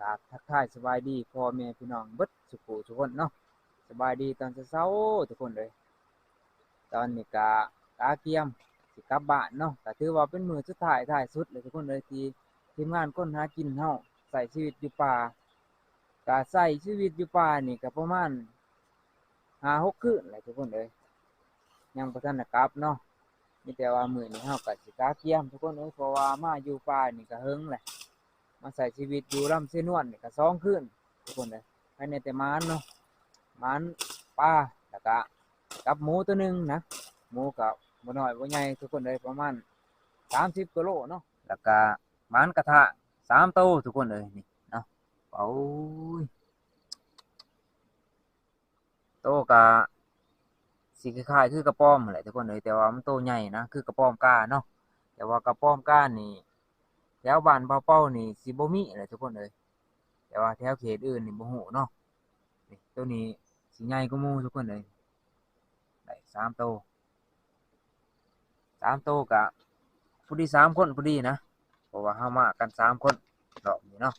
ກາບທັກທາຍສະບາຍດີພໍ່ແມ່ພີ່ນ້ອງເບິດສູ່ຜູ້ສູ່ຄົນເນາະ. ສະບາຍດີຕອນເຊົ້າໆທຸກຄົນເອີຍ. ຕອນນີ້ກະກະກຽມຊິກັບບ້ານເນາະ, ກະຖືວ່າເປັນມື້ສຸດທ້າຍທ້າຍສຸດແລ້ວທຸກຄົນເອີຍ ທີ່ທີມງານຄົນຫາກິນເຮົາໃຊ້ຊີວິດຢູ່ປ່າ. ກະໃຊ້ຊີວິດຢູ່ປ່ານີ້ກະປະມານຫ້າຫົກຄືນແຫຼະທຸກຄົນເອີຍ, ຍັງບໍ່ທັນໄດ້ກັບເນາະ. ມີແຕ່ວ່າມື້ນີ້ເຮົາກະຊິກະກຽມທຸກຄົນເອີຍ ເພາະວ່າມາຢູ່ປ່ານີ້ກະເຫິງແຫຼະ, ມາໃຊ້ຊີວິດຢູ່ລຳເຊນວນນີ້ກະສອງຄືນທຸກຄົນເອີຍ. ພາຍໃນແຕ່ໝານເນາະ, ໝານປາ ແລ້ວກະກັບໝູໂຕໜຶ່ງນະ, ໝູກະບໍ່ນ້ອຍບໍ່ໃຫຍ່ທຸກຄົນເອີຍ ປະມານສາມສິບກວ່າໂລເນາະ, ແລ້ວກະໝານກະທາງສາມໂຕທຸກຄົນເອີຍ ນີ້ເນາະ. ໂອ້ຍ ໂຕກະຊິຄ້າຍໆຄືກະປອມຫັ້ນແຫຼະທຸກຄົນເອີຍ, ແຕ່ວ່າມັນໂຕໃຫຍ່ນະ ຄືກະປອມກາເນາະ. ແຕ່ວ່າກະປອມການີ້ ແຖວບ້ານບ່າວເປົານີ້ຊິບໍ່ມີແຫຼະທຸກຄົນເອີຍ, ແຕ່ວ່າແຖວເຂດອື່ນນີ້ບໍ່ຮູ້ເນາະ. ນີ້ ໂຕນີ້ຊິໃຫຍ່ກວ່າໝູ່ທຸກຄົນເອີຍ, ໄດ້ສາມໂຕ ສາມໂຕກະພໍດີສາມຄົນພໍດີນະ, ເພາະວ່າເຮົາມາກັນສາມຄົນຮອບນີ້ເນາະ.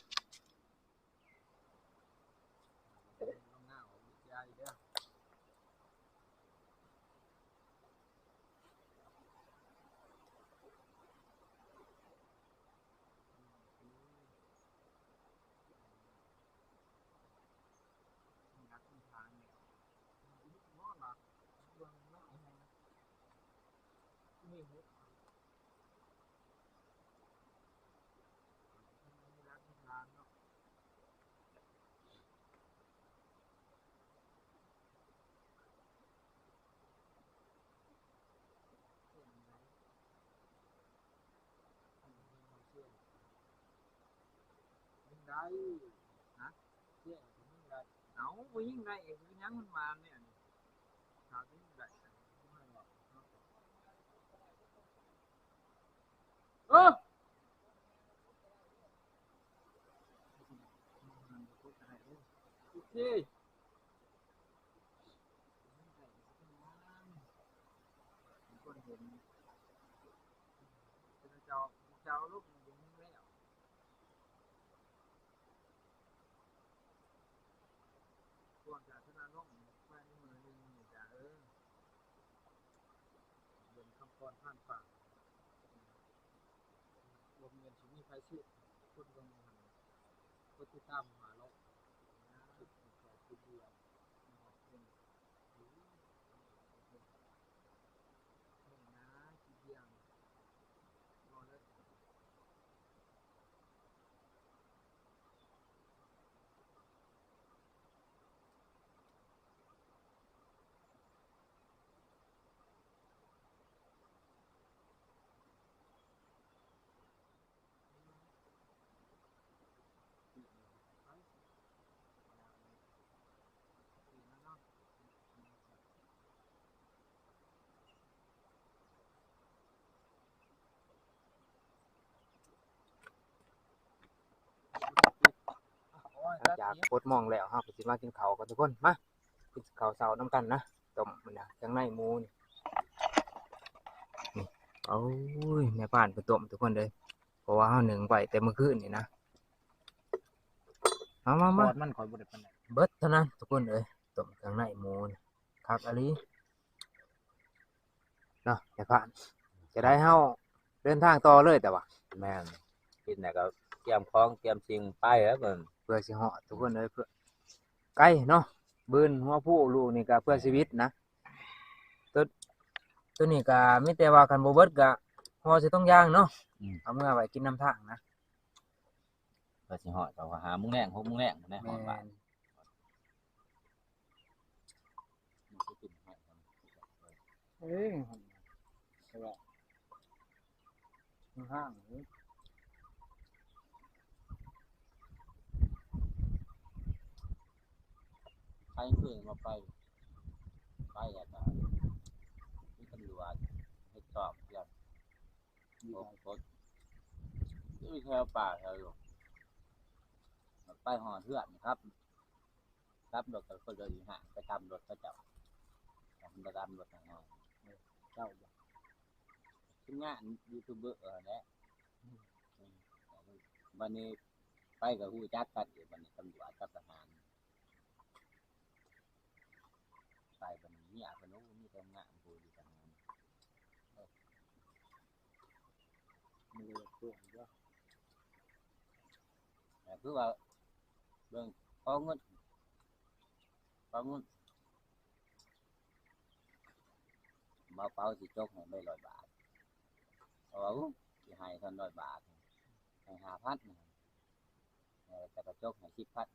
ໄດ້ ຮະ ແກ້ວກໍຍິງໄດ້. ເອົາ ບໍ່ຍິງໄດ້ເອງ ເປັນຫຍັງມັນມາແນວນີ້ ຖ້າຍິງໄດ້ ເອີ ໂອເຄ ຄົນເຫັນ ເຈົ້າ ເຈົ້າລົງ ບໍ່ຍິງແລ້ວ. ພວກຈາກທະນາລົງ ພາຍໃນມື້ໜຶ່ງນີ້ຈະ ເອີ ເບິ່ງຄຳກ່ອນຜ່ານປາກ ບໍ່ແມ່ນຊິມີໃຜເສຍ ຄົນເບິ່ງ ຄົນຕິດຕາມຫ້າຮ້ອຍ ຄລິບເຂົາຄລິບດຽວ. ຫຼັງຈາກປົດມອງແລ້ວ ເຮົາກໍຊິມາກິນເຂົ້າກັນທຸກຄົນ. ມາ ກິນເຂົ້າເຊົ້ານຳກັນນະ. ຕົ້ມມັນນະ ເຄື່ອງໃນໝູນີ້ ນີ້ ໂອ້ຍ ແມ່ບ້ານເພິ່ນຕົ້ມທຸກຄົນເອີຍ ເພາະວ່າເຮົາໜຶ້ງໄວ້ແຕ່ມື້ຄືນນີ້ນະ. ມາໆໆ ປອດມັນຂ້ອຍບໍ່ໄດ້ປານໃດ ເບິດເທົ່ານັ້ນທຸກຄົນເອີຍ. ຕົ້ມເຄື່ອງໃນໝູນີ້ ຄັກອີ່ຫຼີເນາະ ແມ່ບ້ານ. ຈະໄດ້ເຮົາເດີນທາງຕໍ່ເລີຍ ແຕ່ວ່າ ແມ່ນ ກິນແລ້ວກໍກຽມຂອງກຽມສິ່ງໄປແລ້ວເພິ່ນ ເພື່ອຊິຮອດທຸກຄົນເອີຍ. ເພື່ອ ໄກເນາະ ບືນຫົວພູລູກນີ້ກໍເພື່ອຊີວິດນະ. ໂຕ ໂຕນີ້ກໍມີແຕ່ວ່າຄັນບໍ່ເບິດກໍຫໍ່ໃສ່ຖົງຢາງເນາະ ອືມ ເອົາເມືອໄວ້ກິນນຳທາງນະ. ເພື່ອຊິຮອດກໍຫາໂມງແລງ ຫົກໂມງແລງພຸ້ນແຫຼະ ຮອດບ້ານ. ເອີຍ ແຕ່ວ່າມັນຫ້າງເດ້ ໃຜຄືວ່າໄປ ໄປແລ້ວກໍມີຕຳຫຼວດເຮັດສອບເທື່ອ ບໍ່ກົດ ຢູ່ແຖວປ່າແຖວດງ ໄປຮອດເຮືອນຄັບ ກັບລົດກໍຄົນເດີນຢູ່ຫ້າງ ໄປຕາມລົດເຂົາເຈົ້າ ໄປຕາມລົດທາງຫ້າງ ເຈົ້າ ທີມງານຢູທູບເບີຫັ້ນແຫຼະ. ບັດນີ້ ກໍຮູ້ຈັກກັນຢູ່ ບັດນີ້ຕຳຫຼວດກັບທະຫານ ໄປບັດນີ້ເມຍເພິ່ນ ໂອ້ ມີແຕ່ງາມຜູ້ຢູ່ທະຫານ ມັນເລີຍໂກງເນາະ ແຕ່ຄືວ່າເບິ່ງ ຂໍເງິນ ຂໍເງິນ ບ່າວເປົາຊິຈົກໃຫ້ໄດ້ຮ້ອຍບາດ ເພາະວ່າ ໂອ້ ຊິໃຫ້ເທົ່າຮ້ອຍບາດ ໃຫ້ຫ້າພັນ ເອີ ແຕ່ກະຈົກໃຫ້ສິບພັນ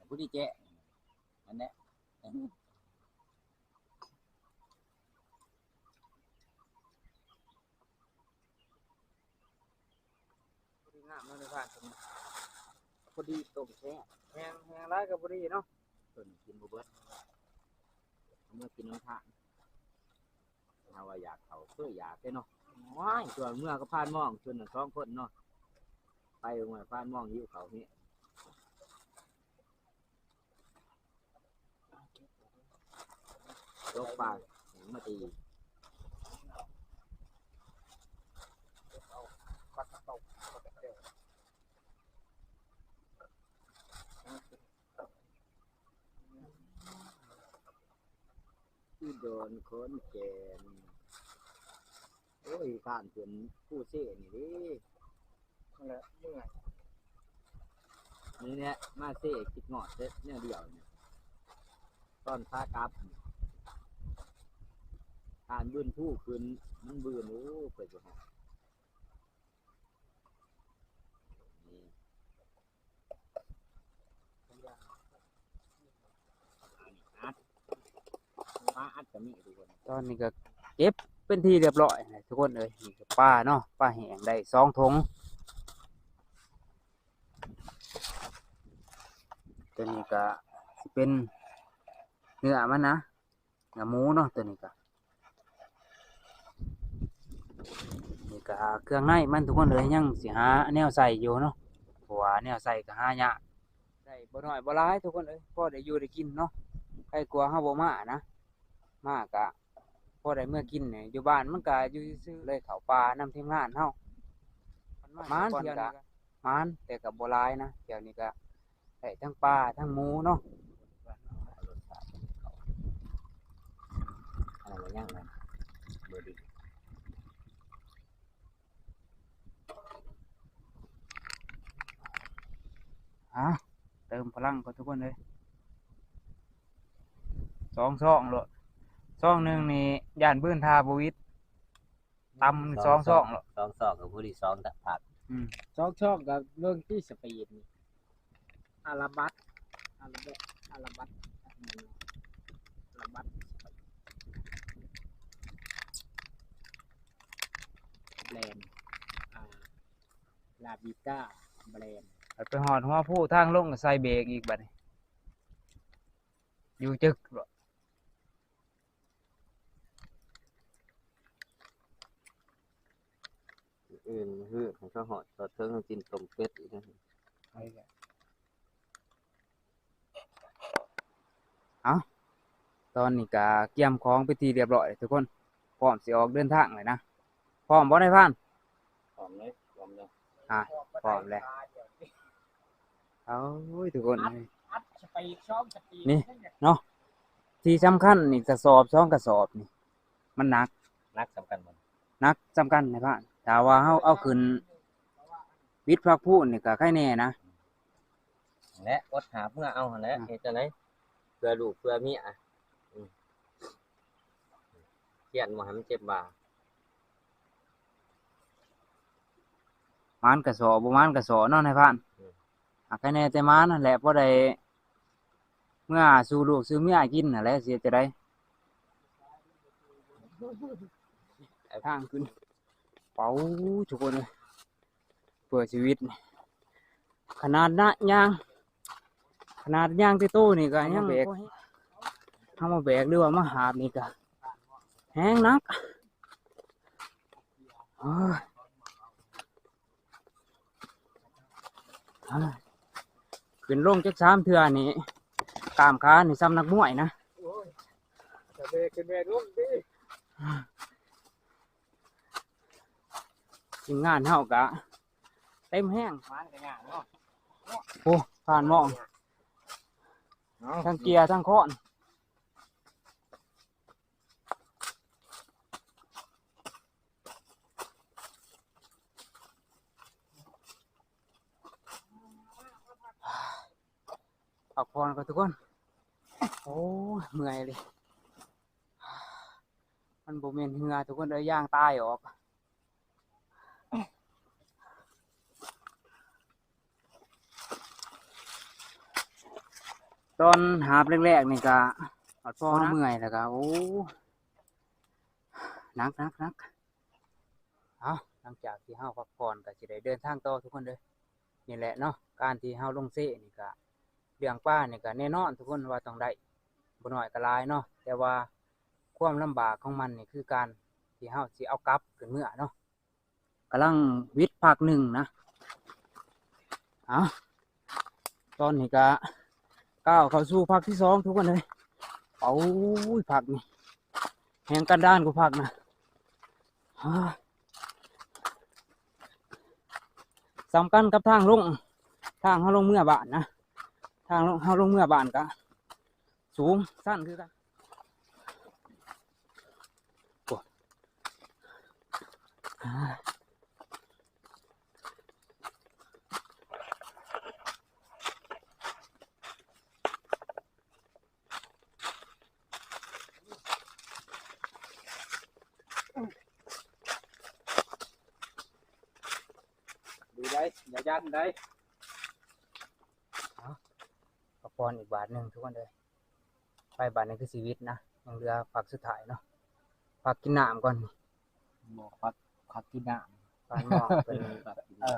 ຜູ້ດີແຈ້ງ ອັນເນີ້ຍ ພໍດີງາມເນາະ ໃນບ້ານເພິ່ນ ພໍດີຕົ້ມແຊບ ແຮງ ແຮງຫຼາຍກໍບໍ່ດີເນາະ ເພິ່ນກິນບໍ່ເບິດ ເອົາເມືອກິນນຳທາງ ຖ້າວ່າຢາກເຂົ້າ ຄືຢາກເດ້ເນາະ ໂອ້ຍ ຊວນເມືອກັບພານມອງ ຊວນນັ້ນສອງຄົນເນາະ ໄປເມືອພານມອງຫິວເຂົ້າແຮງ. ຕົກປາ ມາຕີ ອຸດອນ ຂອນແກ່ນ. ໂອ້ຍ ຂ້ານຂຶ້ນພູເຊນີ້ເດ້ ນັ້ນແຫຼະ ເມື່ອຍ ນີ້ແຫຼະ ມາເຊຄິດຮອດແຕ່ແນວດຽວນີ້ ຕອນຂາກັບນີ້ ຂ້ານບືນພູຂຶ້ນ ມັນບືນ ໂອ້ ໄປບໍ່ຮອດ ນີ້ ອັດ ປາອັດກໍມີທຸກຄົນ ຕອນນີ້ກໍເກັບເປັນທີ່ຮຽບຮ້ອຍແລ້ວທຸກຄົນເອີຍ ນີ້ກໍປາເນາະ ປາແຫ້ງໄດ້ສອງຖົງ ຕົວນີ້ກໍຊິເປັນເນື້ອມັນນະ ເນື້ອໝູເນາະ ຕົວນີ້ກໍ ນີ້ກໍເຄື່ອງໃນມັນທຸກຄົນເອີຍ ຍັງຊິຫາແນວໃສ່ຢູ່ເນາະ ເພາະວ່າແນວໃສ່ກໍຫາຍາກ ໄດ້ບໍ່ໜ້ອຍບໍ່ຫຼາຍທຸກຄົນເອີຍ ພໍໄດ້ຢູ່ໄດ້ກິນເນາະ ໄຄກວ່າເຮົາບໍ່ມານະ ມາກະພໍໄດ້ເມືອກິນແດ່ ຢູ່ບ້ານມັນກະຢູ່ຊື່ໆ ເລີຍເຂົ້າປ່ານຳທີມງານເຮົາ ມານ ເທື່ອນີ້ກະມານ ແຕ່ກະບໍ່ຫຼາຍນະ ແຖວນີ້ກະໄດ້ທັງປາທັງໝູເນາະ ອັນນັ້ນຍັງນະ ບໍ່ດີ. ອ່າ ເຕີມພະລັງກ່ອນທຸກຄົນເອີຍ ສອງຊອງໂລດ ຊອງໜຶ່ງນີ້ຢ້ານບືນຖ້າບໍ່ຫວິດ ຕ່ຳສອງຊອງໂລດ ສອງຊອງກໍພໍດີສອງພັກ ອືມ ສອງຊອງກໍເບິ່ງທີ່ສະປີດນີ້ ອາລາບັດ ອາລາແບັດ ອາລາບັດ ອາລາບັດ ແບຣນ ອ່າ ລາບິກາ ແບຣນ ໄປຮອດຫົວພູທາງລົງກໍໃສ່ເບກອີກບັດນີ້ ຢູ່ຈຶກ. ອື່ນຮືໃຫ້ເຂົາຮອດ ຮອດເຖິງກິນຕົ້ມເປັດອີກນະ ເອົາ ຕອນນີ້ກະກຽມຂອງເປັນທີ່ຮຽບຮ້ອຍທຸກຄົນ ພ້ອມຊິອອກເດີນທາງແລ້ວນະ ພ້ອມບໍ່ນາຍພານ? ພ້ອມເລີຍ ພ້ອມເລີຍ ອ່າ ພ້ອມແລ້ວ ໂອ້ຍ ທຸກຄົນເອີຍ ອັດສະປີດ ສອງສະປີດ ນີ້ເນາະ ທີ່ສຳຄັນນີ້ ກະສອບສອງກະສອບນີ້ ມັນໜັກ ໜັກສ່ຳກັນບໍ່? ໜັກສ່ຳກັນນາຍພານ ຖ້າວ່າເຮົາເອົາຂຶ້ນວິດພັກພູນນີ້ກະໄຄແນ່ນະ ແລະ ອົດຫາບເມືອເອົາຫັ້ນແຫຼະ ເຮັດຈັ່ງໃດ ເພື່ອລູກເພື່ອເມຍ ອືມ ຄຽນບໍ່ໃຫ້ມັນເຈັບບ່າ ໝານກະສໍ້ ບໍ່ໝານກະສໍ້ເນາະນາຍພານ ອືມ ຫາກໃຄແນ່ແຕ່ໝານຫັ້ນແຫຼະ ພໍໄດ້ເມືອສູ່ລູກສູ່ເມຍກິນຫັ້ນແຫຼະ ຊິເຮັດຈັ່ງໃດ ທາງຂຶ້ນ ເປົາ ທຸກຄົນເອີຍ ເພື່ອຊີວິດ ຂະໜາດນະ ຍ່າງ ຂະໜາດຍ່າງແຕ່ໂຕນີ້ກໍຍັງແບກ ເຮົາມາແບກ ຫຼືວ່າມາຫາບນີ້ກໍແຮງໜັກ ໂອ້ຍ ຂຶ້ນລົງຈັກສາມເທື່ອນີ້ ກ້າມຂານີ້ສ່ຳນັກມວຍນະ ໂອ້ຍ ຈະແບກຂຶ້ນແບກລົງຕິ. ທີມງານເຮົາກະເຕັມແຮງ ມານກະຍາກເນາະ ໂອ້ ຜ່ານໝອງ ເອົາ ທັງເກຍທັງຄ້ອນ ພັກຜ່ອນກ່ອນທຸກຄົນ ໂອ້ຍ ເມື່ອຍເລີຍ ມັນບໍ່ແມ່ນເຫື່ອທຸກຄົນເອີຍ ຢາງຕາຍອອກ. ຕອນຫາບແລກໆນີ້ກະ ພັກຜ່ອນເມື່ອຍແລ້ວກະ ໂອ້ ໜັກໆໆ ເອົາ ຫຼັງຈາກທີ່ເຮົາພັກຜ່ອນກະຊິໄດ້ເດີນທາງຕໍ່ທຸກຄົນເດີ ນີ້ແຫຼະເນາະ ການທີ່ເຮົາລົງເຊນີ້ກະ ເລື່ອງປານີ້ກະແນ່ນອນທຸກຄົນວ່າຕ້ອງໄດ້ ບໍ່ໜ້ອຍກະຫຼາຍເນາະ ແຕ່ວ່າຄວາມລຳບາກຂອງມັນນີ້ຄືການທີ່ເຮົາຊິເອົາກັບຂຶ້ນເມືອເນາະ ກຳລັງຫວິດພັກໜຶ່ງນະ ເອົາ ຕອນນີ້ກະກ້າວເຂົ້າສູ່ພັກທີສອງທຸກຄົນເອີຍ ໂອ້ຍ ພັກນີ້ແຮງກັນດານກວ່າພັກນະ ສຳກັນກັບທາງລົງ ທາງເຮົາລົງເມືອບ້ານນະ ທາງເຮົາລົງເມືອບ້ານກະສູງຊັນຄືກັນ ໂອ້ ດີໄດ໋ ຢ່າຢ້ານໄດ໋ ເອົາ ພັກຜ່ອນອີກບາດໜຶ່ງທຸກຄົນເອີຍ ໄປບາດນີ້ຄືຊີວິດນະ ຍັງເຫຼືອພັກສຸດທ້າຍເນາະ ພັກກິນນ້ຳກ່ອນ ບໍ່ ພັກ ພັກກິນນ້ຳ ບ້ານໝໍເພິ່ນ ເອີ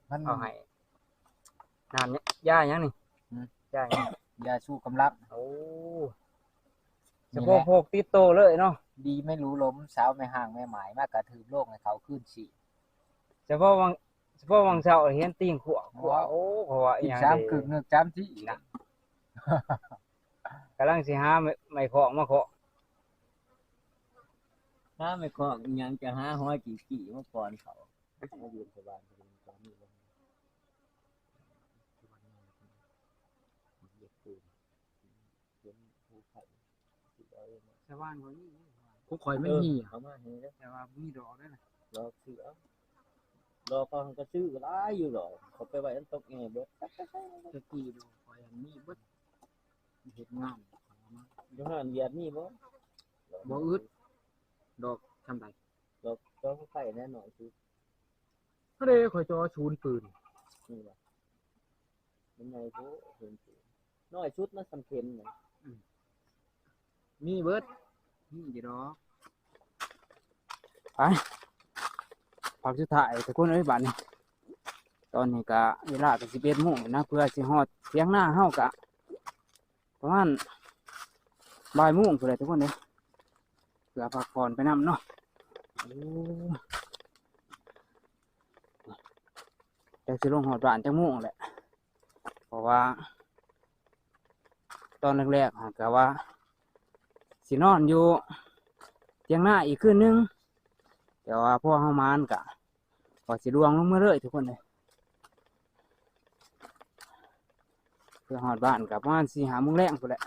ມັນເອົາໃຫ້ ນ້ຳ ຢາຫຍັງນີ້ ຫືມ ຢາຫຍັງ ຢາຊູກຳລັງ ໂອ້ ສະເພາະ ນີ້ແຫຼະ ພວກຕິດໂຕເລີຍເນາະ ດີແມ່ລູລົມ ສາວແມ່ຮ້າງແມ່ໝ້າຍ ມາກະຖືບໂລກໃຫ້ເຂົາຄືນຊີ ສະເພາະຫວ່າງ ສະເພາະຫວ່າງເຊົ້າເຫັນຕີງຂວາຂວາ ໂອ້ ເພາະວ່າອີ່ຫຍັງ ສາມກຶກນຶກສາມທີນະ ກຳລັງຊິຫາໄມ້ ໄມ້ຄ້ອງມາຄ້ອງ ຫາໄມ້ຄ້ອງອີ່ຫຍັງ ຈະຫາຫອຍຈີ້ໆມາກ່ອນເຂົາ ມາຢືນໃສ່ບ້ານເພິ່ນ ຕອນນີ້ເພິ່ນ ເຮັດປູນ ເຫັນພູໄຟ ຊາວບ້ານເຂົາມີ ຂອງຂ້ອຍມັນມີ ເອີ ເອົາມາໃຫ້ເດີ ແຕ່ວ່າມີດອກເດີນະ ດອກຊື້ເອົາ ດອກເຂົາກະຊື້ຫຼາຍຢູ່ດອກ ເຂົາໄປໄວ້ອັນຕົກແອເບິດ ແຕ່ກີ້ດອກຂ້ອຍຫັ້ນມີເບິດ ເຮັດງານ ຢູ່ຮ້ານວຽດມີບໍ່? ບໍ່ອຶດ ດອກຊ່ຳໃດ ດອກ ດອກໄຟແນ່ນອນຄື ອັນເດ ຂ້ອຍຈໍສູນປືນ ນີ້ວ່າ ມັນໃຫຍ່ໂພດ ສູນປືນ ນ້ອຍສຸດມັນສ່ຳເຂັມນະ ອືມ ມີເບິດ ມີຢູ່ດອກ ໄປ ພັກສຸດທ້າຍທຸກຄົນເອີຍ ບາດນີ້ ຕອນນີ້ກະເວລາກະສິບເອັດໂມງນະ ເພື່ອຊິຮອດຖຽງນາເຮົາກະ ປະມານບ່າຍໂມງພຸ້ນແຫຼະທຸກຄົນເອີຍ ເພື່ອພັກຜ່ອນໄປນຳເນາະ ໂອ້ ຈັກຊິລົງຮອດບ້ານຈັກໂມງແຫຼະ ເພາະວ່າຕອນແລກໆຫັ້ນກະວ່າຊິນອນຢູ່ຖຽງນາອີກຄືນໜຶ່ງ ແຕ່ວ່າພໍເຮົາມານກະ ກວ່າຊິລ່ວງລົງເມືອເລີຍທຸກຄົນເອີຍ ເພື່ອຮອດບ້ານກະປະມານສີ່ຫ້າໂມງແລງພຸ້ນແຫຼະ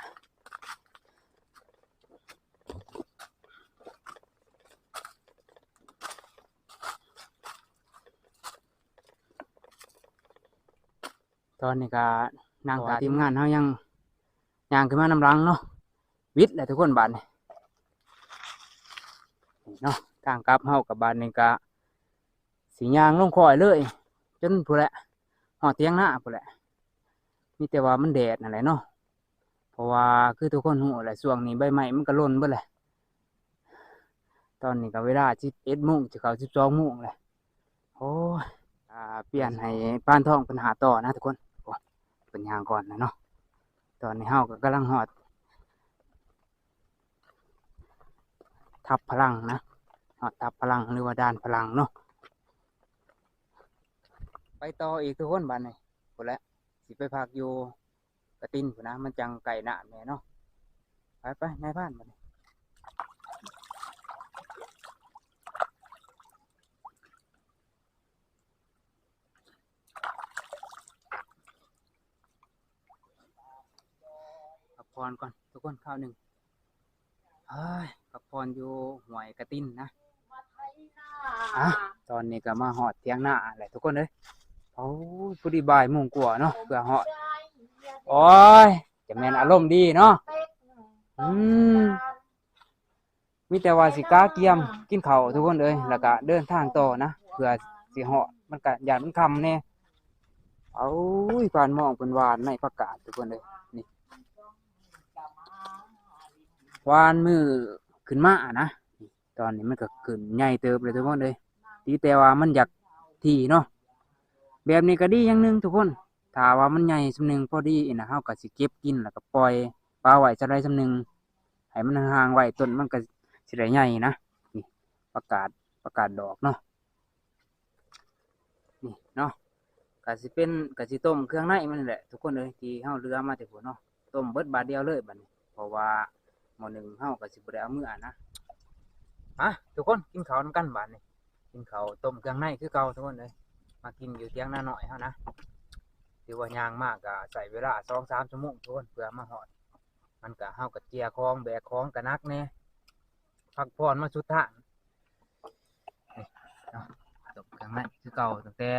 ຕອນນີ້ກະນັ່ງຖ້າທີມງານເຮົາຍັງຍ່າງຂຶ້ນມານຳຫຼັງເນາະ ຫວິດແຫຼະທຸກຄົນບາດນີ້ ນີ້ເນາະ ທາງກັບເຮົາກະບາດນີ້ກະ ຊິຍ່າງລົງຄ້ອຍເລີຍ ຈົນພຸ້ນແຫຼະ ຮອດຖຽງນາພຸ້ນແຫຼະ ມີແຕ່ວ່າມັນແດດຫັ້ນແຫຼະເນາະ ເພາະວ່າຄືທຸກຄົນຮູ້ແຫຼະ ຊ່ວງນີ້ໃບໄມ້ມັນກະຫຼົ່ນເບິດແຫຼະ ຕອນນີ້ກະເວລາສິບເອັດໂມງ ຊິເຂົ້າສິບສອງໂມງແຫຼະ ໂອ້ຍ ອ່າ ປ່ຽນໃຫ້ປານທອງເພິ່ນຫາບຕໍ່ນະທຸກຄົນ ໂອ້ ເພິ່ນຍ່າງກ່ອນນະເນາະ ຕອນນີ້ເຮົາກະກຳລັງຮອດ ທັບພະລັງນະ ຮອດທັບພະລັງ ຫຼືວ່າດ່ານພະລັງເນາະ ໄປຕໍ່ອີກທຸກຄົນບາດນີ້ ພຸ້ນແຫຼະ ຊິໄປພັກຢູ່ກະຕິນພຸ້ນນະ ມັນຈັ່ງໃກ້ນ້ຳແດ່ເນາະ ໄປໆ ນາຍພານບາດນີ້. ຜ່ອນກ່ອນທຸກຄົນຄາວໜຶ່ງ. ເອີຍ ພັກຜ່ອນຢູ່ຫ້ວຍກະຕິນນະ. ອາ ຕອນນີ້ກໍມາຮອດຖຽງນາແລ້ວທຸກຄົນເອີຍ. ໂອ້ຍ ພໍດີບ່າຍໂມງກວ່າເນາະ ເພື່ອຮອດ. ໂອ້ຍ ຈະແມ່ນອາລົມດີເນາະ. ອືມ ມີແຕ່ວ່າຊິກະກຽມກິນເຂົ້າທຸກຄົນເອີຍ ແລ້ວກະເດີນທາງຕໍ່ນະ ເພື່ອຊິຮອດ. ມັນກະຢ້ານມັນຄ່ຳແດ່. ໂອ້ຍ ຜ່ານມອງເພິ່ນຫວ່ານໃນຜັກກາດທຸກຄົນເອີຍ. ນີ້ ຫວ່ານມື້ຂຶ້ນມານະ. ຕອນນີ້ມັນກໍຂຶ້ນໃຫຍ່ເຕີບແລ້ວທຸກຄົນເອີຍ. ຕິແຕ່ວ່າມັນຢາກຖີ່ເນາະ. ແບບນີ້ກໍດີຢ່າງໜຶ່ງທຸກຄົນ ຖ້າວ່າມັນໃຫຍ່ສ່ຳໜຶ່ງພໍດີນະ ເຮົາກໍຊິເກັບກິນ ແລ້ວກໍປ່ອຍປະໄວ້ສ່ຳໃດສ່ຳໜຶ່ງ ໃຫ້ມັນຫ່າງໆໄວ້ ຕົ້ນມັນກໍຊິໄດ້ໃຫຍ່ນະ. ນີ້ ປະກາດ ປະກາດດອກເນາະ. ນີ້ເນາະ ກະຊິເປັນ ກະຊິຕົ້ມເຄື່ອງໃນມັນແຫຼະທຸກຄົນເອີຍ ທີ່ເຮົາເຫຼືອມາແຕ່ພຸ້ນເນາະ. ຕົ້ມເບິດບາດດຽວເລີຍບາດນີ້ ເພາະວ່າໝໍ້ໜຶ່ງເຮົາກະຊິບໍ່ໄດ້ເອົາເມືອນະ. ມາທຸກຄົນ ກິນເຂົ້ານຳກັນບາດນີ້. ກິນເຂົ້າຕົ້ມເຄື່ອງໃນຄືເກົ່າທຸກຄົນເອີຍ. ມາກິນຢູ່ຖຽງນານ້ອຍເຮົານະ. ຖືວ່າຍ່າງມາກະໃຊ້ເວລາສອງສາມຊົ່ວໂມງທຸກຄົນ ເພື່ອມາຮອດ. ມັນກະ ເຮົາກະເຈຍຂອງ ແບກຂອງກະໜັກແດ່. ພັກຜ່ອນມາສຸດທາງ. ນີ້ເນາະ ຕົ້ມເຄື່ອງໃນຄືເກົ່າ ຕັ້ງແຕ່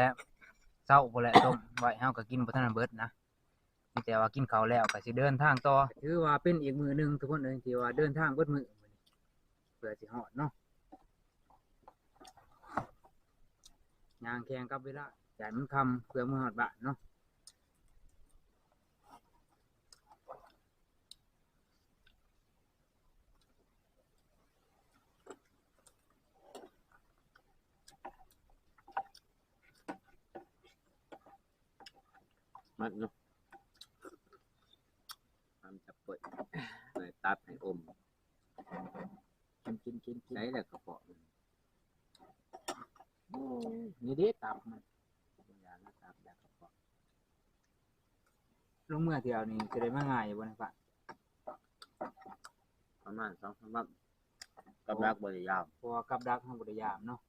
ເຊົ້າພຸ້ນແຫຼະ ຕົ້ມໄວ້ ເຮົາກໍກິນບໍ່ທັນໄດ້ເບິດນະ. ມີແຕ່ວ່າກິນເຂົ້າແລ້ວກໍຊິເດີນທາງຕໍ່. ຖືວ່າເປັນອີກມື້ໜຶ່ງທຸກຄົນເອີຍ ທີ່ວ່າເດີນທາງເບິດມື້ ເພື່ອຊິຮອດເນາະ. ຍ່າງແຂ່ງກັບເວລາ ຢ້ານມັນຄ່ຳ ເພື່ອເມືອຮອດບ້ານເນາະ. ມັນເນາະ ມັນຈະເປີດ ໃຫ້ຕັດໃຫ້ອົມ ກິນ ກິນ ກິນ ກິນ ໃສ່ແລ້ວກະເພາະມັນ. ໂອ້ຍ ນີ້ເດ້ຕັບມັນ ຢາລະຕັບຢາກະເພາະ. ລົງເມືອທ່ຽວນີ້ຊິໄດ້ມາງ່າຍຢູ່ບໍ່ນະປະ? ປະມານສອງສາມວັນ ກັບດັກບໍ່ໄດ້ຍາມ ເພາະວ່າກັບດັກເຮົາບໍ່ໄດ້ຍາມເນາະ.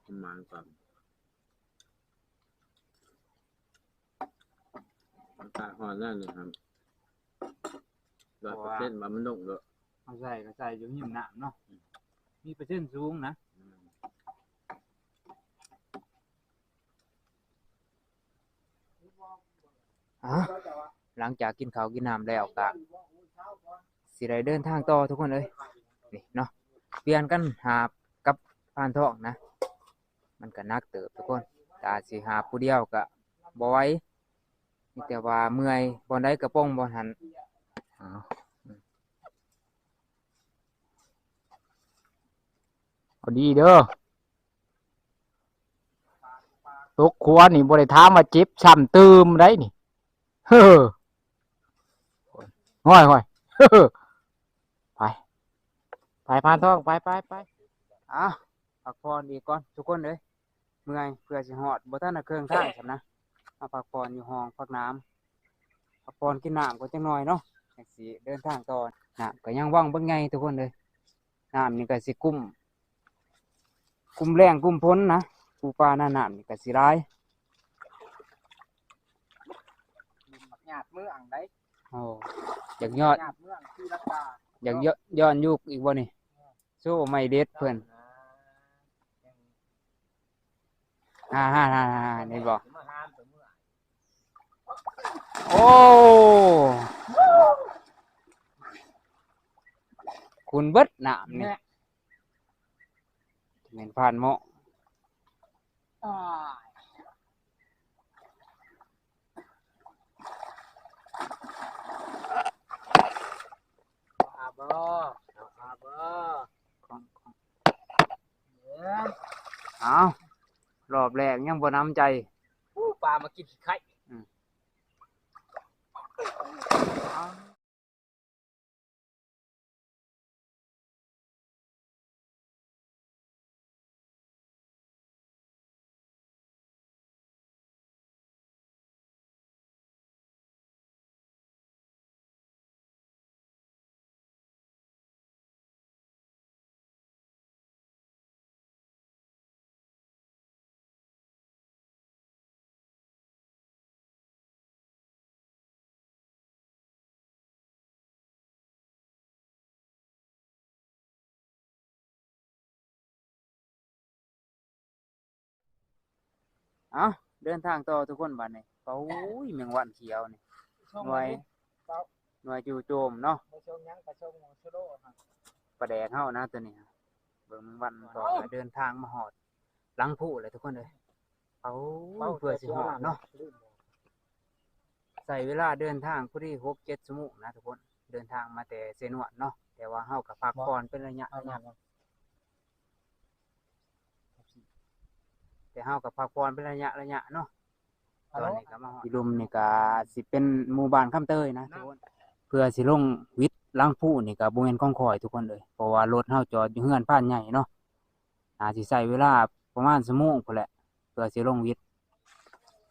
ປະມານກ່ອນ ອາກາດຮ້ອນແນວນີ້ຫັ້ນ ຮ້ອຍເປີເຊັນວ່າມັນລົງໂລດ. ເຮົາໃສ່ກໍໃສ່ຢູ່ຮິມນ້ຳເນາະ ອືມ ມີເປີເຊັນສູງນະ. ອືມ ອາ ຫຼັງຈາກກິນເຂົ້າກິນນ້ຳແລ້ວກະຊິໄດ້ເດີນທາງຕໍ່ທຸກຄົນເອີຍ. ນີ້ເນາະ ປ່ຽນກັນຫາບກັບພານທອງນະ. ມັນກະໜັກເຕີບທຸກຄົນ ຖ້າຊິຫາບຜູ້ດຽວກະບໍ່ໄຫວ ມີແຕ່ວ່າເມື່ອຍ ບ່ອນໃດກະປົງບ່ອນຫັ້ນ. ເອົາ ເອົາດີເດີ ຕົກຂົວນີ້ບໍ່ໄດ້ຖາມວ່າເຈັບຊ້ຳຕື່ມໃດນີ້. ເຮີ ໂອ້ຍ ໂອ້ຍ ໄປ ໄປ ພານທອງ ໄປ ໄປ ໄປ. ເອົາ ພັກຜ່ອນອີກກ່ອນທຸກຄົນເອີຍ ເມື່ອຍ ເພື່ອຊິຮອດ ບໍ່ທັນນະເຄິ່ງທາງຊ້ຳນະ. ມາພັກຜ່ອນຢູ່ຫ້ອງພັກນ້ຳ ພັກຜ່ອນກິນນ້ຳກ່ອນຈັກໜ່ອຍເນາະ ຈັ່ງຊິເດີນທາງຕໍ່. ນ້ຳກໍຍັງວັງບັກໃຫຍ່ທຸກຄົນເອີຍ. ນ້ຳນີ້ກໍຊິກຸ້ມ ກຸ້ມແລ້ງກຸ້ມຝົນນະ. ປູປາໜ້ານ້ຳນີ້ກໍຊິຫຼາຍ. ຫຍ້າດເມືອງໃດ ໂອ້ ຢາກຍອດ ຫຍ້າດເມືອງທີ່ລາຄາ ຢາກຍ້ອນ ຍ້ອນຍຸກອີກບໍ່ນີ້? ໂຊໄມ້ເດັດເພິ່ນ ອ່າ ເຫັນບໍ່? ໂອ້ ຂຸ່ນເບິດນ້ຳນີ້ ແມ່ນ ແມ່ນພານເໝາະ. ອ້າຍ ເອົາອາບໍ່ ເອົາອາບໍ່ ເອີ ເອົາ ຮອບແລກຍັງບໍ່ໜຳໃຈ. ອູ້ ປາມາກິນຂີ້ໄຂ່. ອືມ. ເອົ້າ ເດີນທາງຕໍ່ທຸກຄົນບາດນີ້. ໂອ້ຍ ແມງວັນຂຽວນີ້ ໜ່ວຍ ໜ່ວຍຈູ່ໂຈມເນາະ ປາແດກເຮົານະຕົວນີ້. ເບິ່ງແມງວັນຕໍ່ ເດີນທາງມາຮອດຫຼັງພູແລ້ວທຸກຄົນເອີຍ. ເອົາ ເພື່ອຊິຮອດເນາະ ໃຊ້ເວລາເດີນທາງພໍດີຫົກເຈັດຊົ່ວໂມງນະທຸກຄົນ. ເດີນທາງມາແຕ່ເຊນວນເນາະ ແຕ່ວ່າເຮົາກໍພັກຜ່ອນເປັນໄລຍະໆ ແຕ່ເຮົາກໍພັກຜ່ອນເປັນໄລຍະໆເນາະ. ຕອນນີ້ກໍມາຮອດທີ່ລຸ່ມນີ້ ກໍຊິເປັນໝູ່ບ້ານຄຳເຕີຍນະທຸກຄົນ. ເພື່ອຊິລົງວິດຫຼັງພູນີ້ກໍບໍ່ແມ່ນຂອງຂ້ອຍທຸກຄົນເອີຍ ເພາະວ່າລົດເຮົາຈອດຢູ່ເຮືອນພານໃຫຍ່ເນາະ. ໜ້າຊິໃຊ້ເວລາປະມານຊົ່ວໂມງພຸ້ນແຫຼະ ເພື່ອຊິລົງວິດ.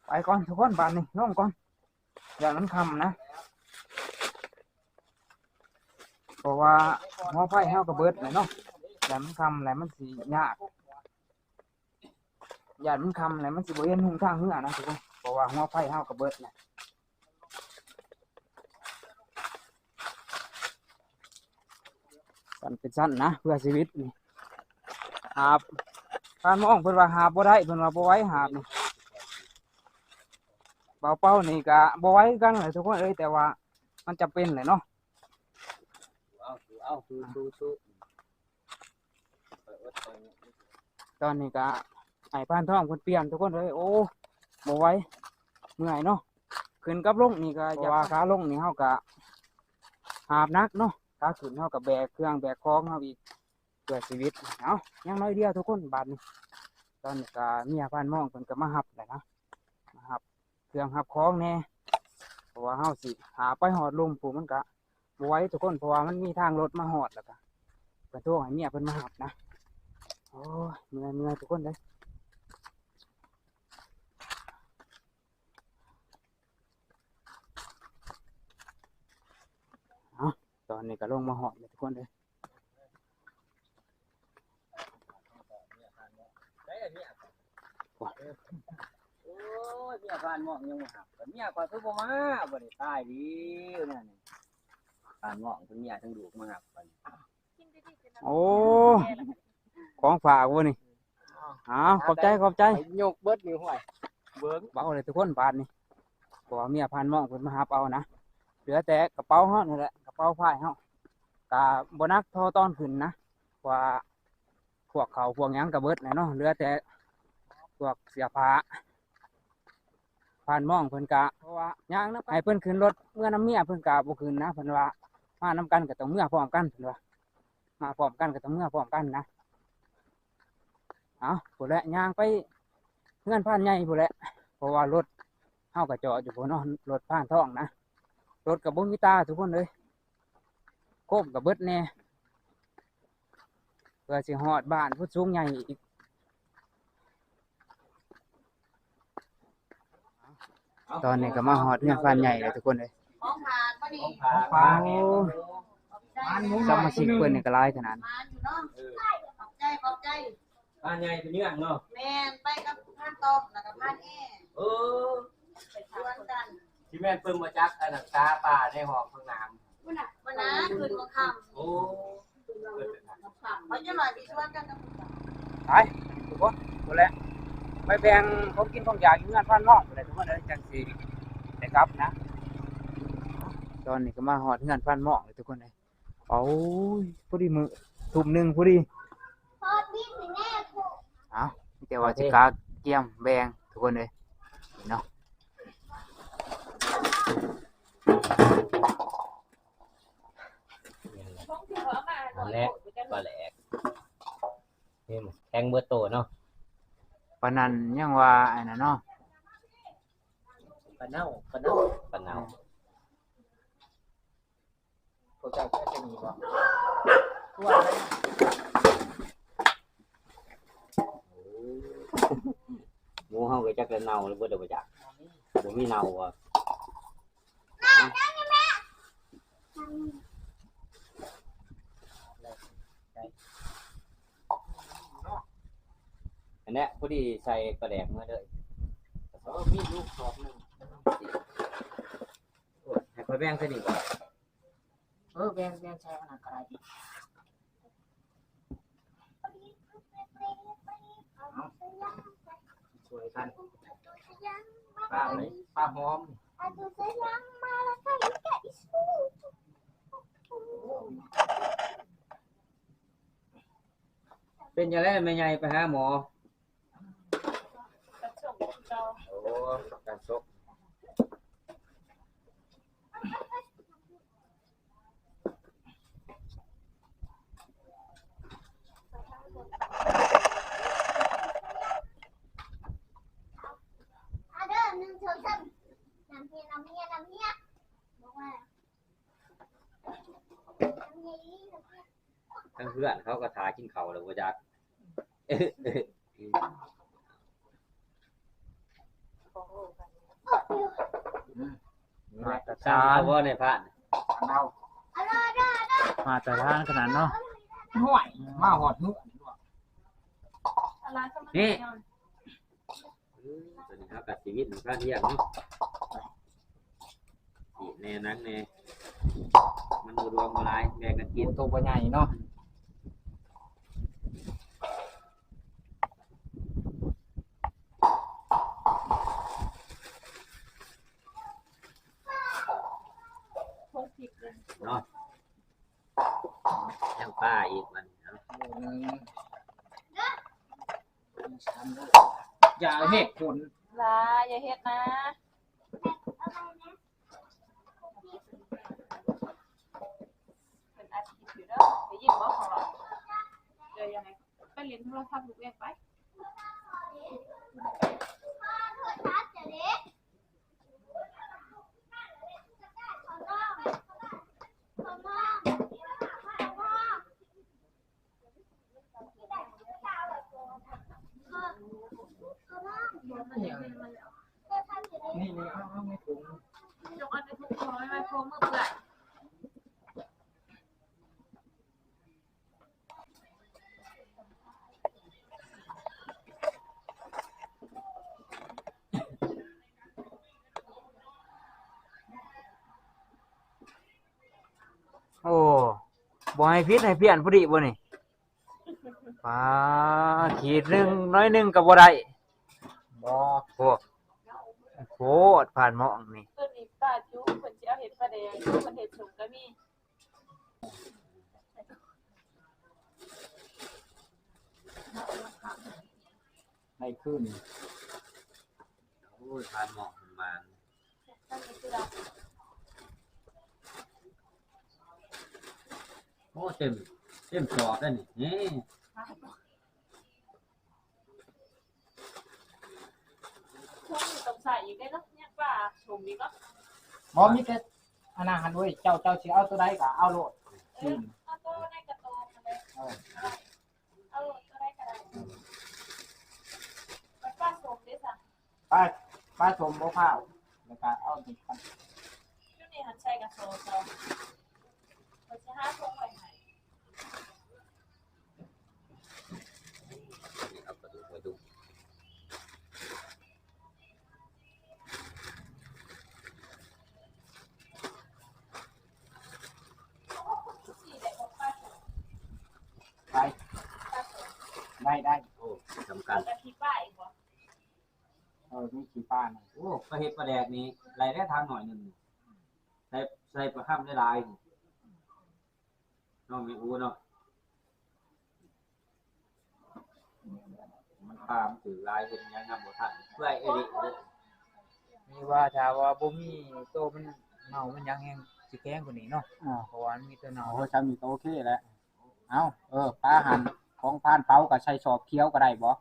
ໄປກ່ອນທຸກຄົນ ບາດນີ້ລົງກ່ອນ ຢ້ານມັນຄ່ຳນະ ເພາະວ່າຫົວໄຟເຮົາກໍເບິດແລ້ວເນາະ. ຢ້ານມັນຄ່ຳແລ້ວມັນຊິຍາກ ຢ້ານມັນຄ່ຳແລ້ວມັນຊິບໍ່ເຫັນຫົນທາງເມືອນະທຸກຄົນ ເພາະວ່າຫົວໄຟເຮົາກໍເບິດແລ້ວ. ຊັ້ນເປັນຊັ້ນນະ ເພື່ອຊີວິດນີ້ ຫາບ ທ່ານໝ້ອງເພິ່ນວ່າຫາບບໍ່ໄດ້ ເພິ່ນວ່າບໍ່ໄຫວຫາບນີ້. ບ່າວເປົານີ້ກະບໍ່ໄຫວຄືກັນແຫຼະທຸກຄົນເອີຍ ແຕ່ວ່າມັນຈຳເປັນແຫຼະເນາະ. ເອົາ ເອົາ ສູ້ໆ ຕອນນີ້ກະໃຫ້ພານທອງເພິ່ນປ່ຽນທຸກຄົນເອີຍ. ໂອ້ ບໍ່ໄຫວ ເມື່ອຍເນາະ. ຂຶ້ນກັບລົງນີ້ກະ ເພາະວ່າຂາລົງນີ້ເຮົາກະຫາບໜັກເນາະ ຂາຂຶ້ນເຮົາກະແບກເຄື່ອງແບກຂອງເຮົາອີກ ເພື່ອຊີວິດ. ເອົາ ຍັງໜ້ອຍດຽວທຸກຄົນ ບາດນີ້. ຕອນນີ້ກະເມຍພານມອງເພິ່ນກະມາຮັບແລ້ວນະ ມາຮັບເຄື່ອງຮັບຂອງແດ່ ເພາະວ່າເຮົາຊິຫາໄປຮອດລຸ່ມພຸ້ນ ມັນກະບໍ່ໄຫວທຸກຄົນ ເພາະວ່າມັນມີທາງລົດມາຮອດ ແລ້ວກະເພິ່ນໂທໃຫ້ເມຍເພິ່ນມາຮັບນະ. ໂອ້ຍ ເມື່ອຍໆ ທຸກຄົນເດີ. ເອົາ ຕອນນີ້ກໍລົງມາຮອດແລ້ວທຸກຄົນເອີຍ. ໂອ້ຍ ເມຍພານໝ້ອງຍັງບໍ່ຮັບ ເມຍຂ້ອຍຄືບໍ່ມາ ບໍ່ໄດ້ຕາຍດີແນວນີ້. ພານໝ້ອງເພິ່ນເມຍທັງລູກມາຮັບ. ໂອ້ ຂອງຝາກບໍ່ນີ້? ອ້າວ ຂອບໃຈ ຂອບໃຈ. ຍົກເບິດນີ້ຫ້ວຍ ເບິ່ງ ເບົາເລີຍທຸກຄົນບາດນີ້ ເພາະວ່າເມຍພານໝ້ອງເພິ່ນມາຮັບເອົານະ. ເຫຼືອແຕ່ກະເປົາເຮົານີ້ແຫຼະ ກະເປົາພາຍເຮົາ ກະບໍ່ໜັກທໍ່ຕອນຂຶ້ນນະ ເພາະວ່າພວກເຂົ້າພວກຫຍັງກະເບິດແລ້ວເນາະ ເຫຼືອແຕ່ພວກເສື້ອຜ້າ. ພານໝ້ອງເພິ່ນກະ ເພາະວ່າຍ່າງນຳ ໃຫ້ເພິ່ນຂຶ້ນລົດເມືອນຳເມຍ ເພິ່ນກະບໍ່ຂຶ້ນນະ ເພິ່ນວ່າມານຳກັນກະຕ້ອງເມືອພ້ອມກັນ ເພິ່ນວ່າ ມາພ້ອມກັນກໍຕ້ອງເມືອພ້ອມກັນນະ. ເອົາ ພຸ້ນແຫຼະ ຍ່າງໄປເຮືອນພານໃຫຍ່ພຸ້ນແຫຼະ ເພາະວ່າລົດເຮົາກໍຈອດຢູ່ພຸ້ນເນາະ ລົດພານທອງນະ. ລົດກໍບໍ່ມີຕາທຸກຄົນເອີຍ ໂຄມກໍເບິດແດ່ ເພື່ອຊິຮອດບ້ານພຸ້ນສູງໃຫຍ່ອີກ. ຕອນນີ້ກໍມາຮອດເຮືອນພານໃຫຍ່ແລ້ວທຸກຄົນເອີຍ. ຂອງຝາກບໍ່ນີ້ ຂອງຝາກ ໂອ້ ຂອບໃຈ ສະມາຊິກເພິ່ນນີ້ກໍຫຼາຍຂະໜາດ ຂອບໃຈ ຂອບໃຈ. ພານໃຫຍ່ເປັນເຮືອນເນາະ ແມ່ນ ໄປກັບພານຕ້ອມ ແລ້ວກໍພານແອ. ເອີ ໄປຊວນກັນ ຊິແມ່ນເພິ່ນບໍ່ຈັກອັນນັ້ນ ຕາປາໃນຫ້ອງຫ້ອງນ້ຳ ພຸ້ນນະ ມື້ນາຂຶ້ນມາຄ່ຳ. ໂອ້ ເຂົາຈະໜ້ອຍຊິຊວນກັນກັບຜູ້ສາວ. ໄປທຸກຄົນ ພຸ້ນແຫຼະ ໄປແບ່ງຂອງກິນຂອງຢາກຢູ່ເຮືອນພານນ້ອງພຸ້ນແຫຼະທຸກຄົນເອີຍ ຈັ່ງຊິໄດ້ກັບນະ. ຕອນນີ້ກໍມາຮອດເຮືອນພານນ້ອງແລ້ວທຸກຄົນເອີຍ. ໂອ້ຍ ພໍດີມື້ ທຸ່ມໜຶ່ງພໍດີ. ເອົ້າ ມີແຕ່ວ່າຊິກະກຽມແບ່ງທຸກຄົນເອີຍ ເນາະ. ນັ້ນແຫຼະ ປາແຫຼກ ນີ້ແຂງເບິດໂຕເນາະ. ປານັ້ນຍັງວ່າອັນນັ້ນເນາະ ປາເນົ່າ ປາເນົ່າ ປາເນົ່າ. ພວກເຈົ້າເຈົ້າຊິມີບໍ່? ໂອ້ ໝູເຮົາກໍຈັກແລ້ວເນົ່າຫຼືບໍ່ ບໍ່ຈັກ ບໍ່ມີເນົ່າບໍ່? ອັນເນີ້ຍ ພໍດີໃສ່ປາແດກມາເລີຍ. ເອີ ມີຢູ່ສອບໜຶ່ງ. ໂອ້ຍ ໃຫ້ຂ້ອຍແບ່ງໃສ່ນີ້ບໍ່? ເອີ ແບ່ງ ແບ່ງໃສ່ອັນນັ້ນກໍໄດ້ຕິ. ເອົາ ຊ່ວຍກັນ. ປາໄໝ ປາຫອມ. ເປັນຈັ່ງໃດແມ່ໃຫຍ່ ໄປຫາໝໍ? ໂອ້ ການສົກ. ທາງເຮືອນເຂົາກໍຖ້າກິນເຂົ້າແລ້ວບໍ່ຈັກ. ມາດຕະຖານ ເອົາບໍ່ໃນພານ ເອົາ ມາດຕະຖານຂະໜາດເນາະ. ຫ້ວຍ ມາຮອດເຮືອນ. ນີ້ ເອີ ຕອນນີ້ເຮົາກໍຊີວິດນຳກັນຮຽກເນາະ ສີແດ່ໜັງແດ່ ມັນບໍ່ລວມບໍ່ຫຼາຍ ແບ່ງກັນກິນ. ໂຕບໍ່ໃຫຍ່ເນາະ. ເນາະ ຍັງປາອີກບັດນີ້ເນາະ. ຢ່າເຮັດຜົນ ຫຼາ ຢ່າເຮັດນະ. ເປັນອາທິດຢູ່ເດີ ໄດ້ຍິນບໍ່ເຂົາເວົ້າ? ເດີ ຢ່າໃຫ້ໄປຫຼິ້ນໂທລະສັບລູກເວນໄປ. ນີ້ ນີ້ ເອົາ ເອົາໃນຖົງ ຍົກເອົາໃນຖົງ ເອົາໄວ້ ເອົາໄວ້ ເອົາມືເປື້ອນ. ໂອ້ ບໍ່ໃຫ້ຜິດໃຫ້ພຽນພໍດີບໍ່ນີ້? ປາ ຂີດໜຶ່ງ ໜ້ອຍໜຶ່ງກໍບໍ່ໄດ້. ບໍ່ ໂອ້ ໂພດ ຜ່ານໝ້ອງນີ້. ຕົວນີ້ປາຈຸ ເພິ່ນຊິເອົາເຮັດປາແດກ ເພິ່ນເຮັດສົມກໍມີ. ໄດ້ຄືນ. ໂອ້ຍ ຜ່ານໝ້ອງ ຜ່ານໝ້ອງ. ໂອ້ ເຕັມ ເຕັມຈອກແລ້ວນີ້ ນີ້. ຊ່ວງນີ້ຕ້ອງໃສ່ອີກເດ້ເນາະ ຍັງປາສົມອີກເນາະ. ບໍ່ ມີແຕ່ອັນນັ້ນຫັ້ນເວີຍ ເຈົ້າ ເຈົ້າຊິເອົາຕົວໃດກໍເອົາໂລດ. ເອີ ຊີ້ນ ເອົາຕົວໃດກໍຕົວນັ້ນແຫຼະ. ເອີ ເອົາໂລດ ຕົວໃດກໍໄດ້. ປາສົມເດ້ຊະ? ປາ ປາສົມບໍ່ພ້າວ ແລ້ວກໍເອົານີ້ກັນ. ຢູ່ນີ້ຫັ້ນໃສ່ກະສອບເອົາ ຂ້ອຍຊິຫາຖົງໄວ້ໃຫ້. ເອົາກະດູກໄວ້ດຸ. ໄປ ໄດ້ ໄດ້. ໂອ້ ສຳຄັນ. ເອົາກະຂີ້ປ້າອີກບໍ່? ເອີ ມີຂີ້ປ້ານຳ. ໂອ້ ປາເຮັດປາແດກນີ້ ໄດ້ແລ້ວຖັງໜ້ອຍໜຶ່ງ ໃສ່ ໃສ່ປາຄຳຫຼາຍໆ ເນາະ ແມ່ອູເນາະ. ມັນປາມັນຖືກຫຼາຍ ເຮັດຫຍັງນຳບໍ່ທັນ ເປື່ອຍອີ່ຫຼີ. ນີ້ວ່າຖ້າວ່າບໍ່ມີໂຕມັນເນົ່າມັນຫຍັງ ແຮ່ງຊິແພງກວ່ານີ້ເນາະ. ອ່າ ເພາະວ່າມັນມີແຕ່ເນົ່າ. ໂອ້ຍ ຊ່ຳນີ້ກໍໂອເຄແລ້ວ. ເອົ້າ ເອີ ປາຫັ້ນຂອງພານເປົາກໍໃສ່ສອບຂຽວກໍໄດ້ບໍ່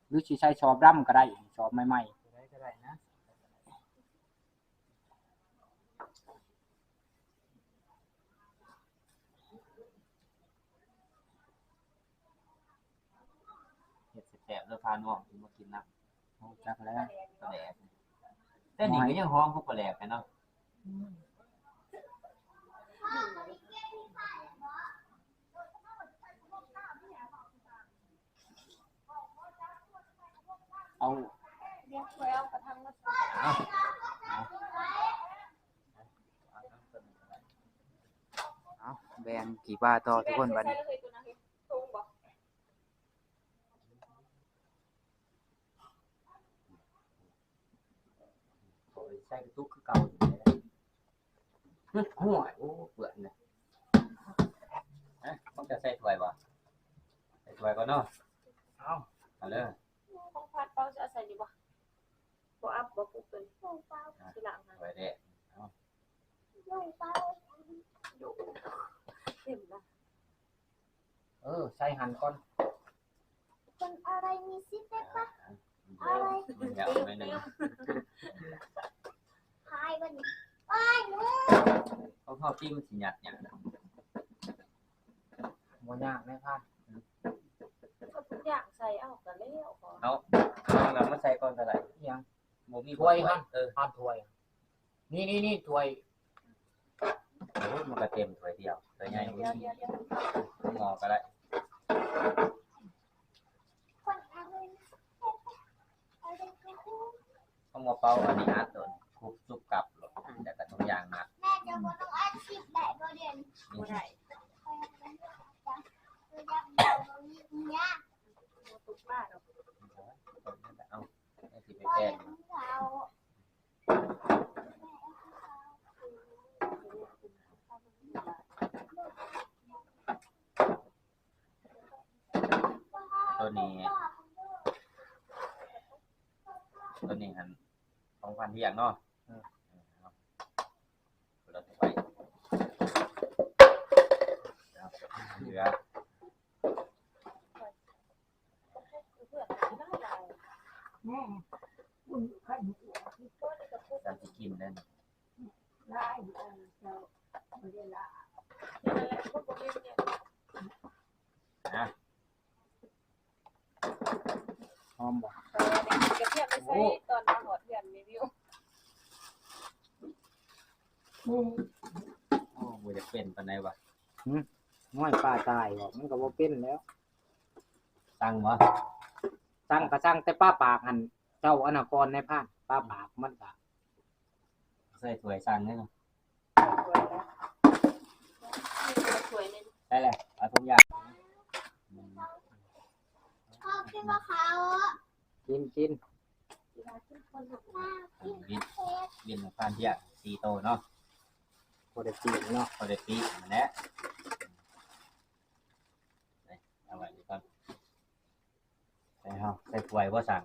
ຫຼືຊິໃສ່ສອບດຳກໍໄດ້ ສອບໃໝ່ໆ ກໍໄດ້ ກໍໄດ້ນະ. ເຮັດແຊບໆເດີ ພານ້ອງຊິມາກິນນຳ. ຮູ້ຈັກແລ້ວ ປາແດກ ແຕ່ນີ້ກໍຍັງຫອມຄືປາແດກແທ້ເນາະ. ເອົາ ເອົາ ແບ່ງຂີ້ປາຕໍ່ທຸກຄົນບັດນີ້. ໃສ່ກະຕຸກຄືເກົ່າຢູ່ແຫຼະ. ຫຶ ຫ້ວຍ ໂອ້ ເປື້ອນເລີຍ. ຮະ ມັນຈະໃສ່ຖ້ວຍບໍ່? ໃສ່ຖ້ວຍກ່ອນເນາະ. ເອົາ ເອົາເດີ. ຂອງພັດເປົ່າຊິເອົາໃສ່ນີ້ບໍ່? ບໍ່ອັບບໍ່ປຸກຕົວນີ້. ອ່ະ ຊິລ້າງໃຫ້ ຖ້ວຍແດງ. ເອົາ ເຕັມລະ. ເອີ ໃສ່ຫັ້ນກ່ອນ. ເປັນອາໄລມີຊິເຕັບປະ? ອາໄລ ມັນຍາວໜ້ອຍໜຶ່ງ. ຂາຍບັດນີ້. ໂອ້ຍ ຂອງເຮົາຕິມັນຊິຫຍັດຫຍັງນະ? ບໍ່ຍາກນາຍພານ. ເອົາທຸກຢ່າງໃສ່ເອົາກະແລ້ວ. ເອົາ ເອົານັ້ນມາໃສ່ກ່ອນກະໄດ້. ອີຫຍັງ? ບໍ່ມີ ຖ້ວຍຫັ້ນ. ເອີ ພານຖ້ວຍ. ນີ້ໆໆ ຖ້ວຍ. ໂອ້ຍ ມັນກະເຕັມຖ້ວຍດຽວ ຖ້ວຍໃຫຍ່. ດຽວໆໆ ໝໍ້ກະໄດ້. ເອົາໝໍ້ເປົ່າອັນນີ້ອັດໂດດ ຄຸບສຸບກັບໂລດ ແລ້ວກະທຸກຢ່າງມັດ. ແມ່ຈະບໍ່ຕ້ອງອັດຄລິບໄດ້ບໍ່ດຽວນີ້? ບໍ່ໄດ້. ເອົາ ຊິໄປແປງ. ໂຕນີ້ ໂຕນີ້ຫັ້ນ ຂອງພັນທ່ຽງເນາະ. ເອີ ເອົາ ຄົນລະຖ້ວຍ. ເຫຼືອ ແມ່ ບຸນຄັນຫົວ ຈຳຊິກິນເດ້. ຫຼາຍ ເອີ ເຈົ້າບໍ່ໄດ້ລາ ນະ. ຫອມບໍ່? ເອີ ໄດ້ກິນກະທຽມໄປໃສ່ ໂອ້ ຕອນມາຮອດເຮືອນແມ່ວິວ. ໂອ້ ບໍ່ຢາກເປັນປານໃດຫວາ. ຫຶ ຫ້ວຍ ປາຕາຍບໍ່ ມັນກະບໍ່ເປັນແລ້ວ. ສັ່ງບໍ່? ສັ່ງກະສັ່ງແຕ່ປາປາກຫັ້ນ ເຈົ້າອັນນະກ່ອນນາຍພານ. ປາປາກມັນກະ ໃສ່ຖ້ວຍສັ່ງເລີຍເນາະ. ຖ້ວຍໜຶ່ງ ໄດ້ແລ້ວ ເອົາທຸກຢ່າງ. ພໍ່ກິນບໍ່ເຂົ້າ? ກິນ ກິນ. ບິນ ບິນຂອງພັນທ່ຽງສີ່ໂຕເນາະ. ພໍໄດ້ປີກເນາະ ພໍໄດ້ປີກຫັ້ນແຫຼະ. ເອົາໄວ້ນີ້ກ່ອນ. ໃສ່ເຮົາ ໃສ່ຖ້ວຍບໍ່ສັ່ງ?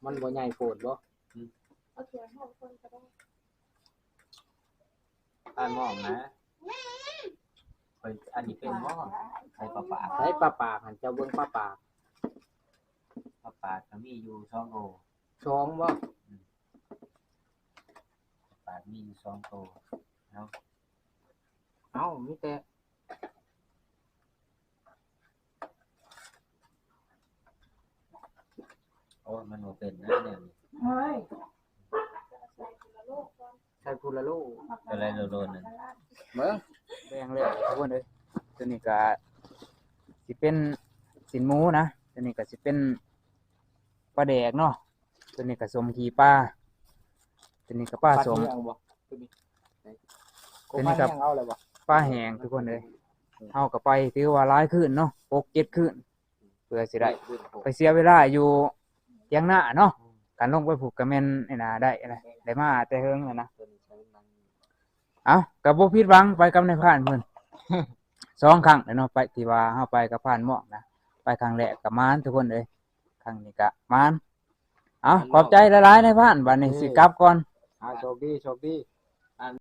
ມັນບໍ່ໃຫຍ່ໂພດບໍ່? ເອົາຖ້ວຍໃຫ້ເພິ່ນກະໄດ້. ປາໝອງນະ. ຂ້ອຍ ອັນນີ້ເປັນໝໍ້ ໃສ່ປາປາກ. ໃສ່ປາປາກຫັ້ນ ເຈົ້າເບິ່ງປາປາກ. ປາປາກກະມີຢູ່ສອງໂຕ. ສອງບໍ່? ອືມ ປາປາກມີຢູ່ສອງໂຕ. ເອົາ ເອົາ ມີແຕ່ ໂອ້ ມັນບໍ່ເປັນນະແນວນີ້. ເຮີ້ຍ ໃສ່ຜູ້ລະໂລ ໂຕລະໂລໜຶ່ງ. ເບິ່ງ ແບ່ງແລ້ວທຸກຄົນເອີຍ. ໂຕນີ້ກະຊິເປັນຊີ້ນໝູນະ ໂຕນີ້ກະຊິເປັນປາແດກເນາະ. ໂຕນີ້ກະສົ້ມຂີ້ປາ ໂຕນີ້ກະປາສົ້ມ. ປາແຫ້ງບໍ່? ໂຕນີ້ ໂຕນີ້ກະປາແຫ້ງທຸກຄົນເອີຍ. ເຮົາກະໄປຖືວ່າຫຼາຍຄືນເນາະ ຫົກເຈັດຄືນ ເພື່ອຊິໄດ້ໄປເສຍເວລາຢູ່ຖຽງນາເນາະ. ອືມ ຄັນລົງໄປພຸ້ນກະແມ່ນໄອ້ນາໄດ້ ໄດ້ມາແຕ່ເຫິງແລ້ວນະ. ເອົ້າ ກະບໍ່ຜິດຫວັງ ໄປກັບນາຍພານເພິ່ນ ສອງຄັ້ງແລ້ວເນາະ ໄປ ທີ່ວ່າເຮົາໄປກັບພານໝອກນະ. ໄປຄັ້ງແລກກະໝານທຸກຄົນເອີຍ ຄັ້ງນີ້ກະໝານ. ເອົາ ຂອບໃຈຫຼາຍໆ ນາຍພານ. ບາດນີ້ຊິກັບກ່ອນ. ອ່າ ໂຊກດີ ໂຊກດີ.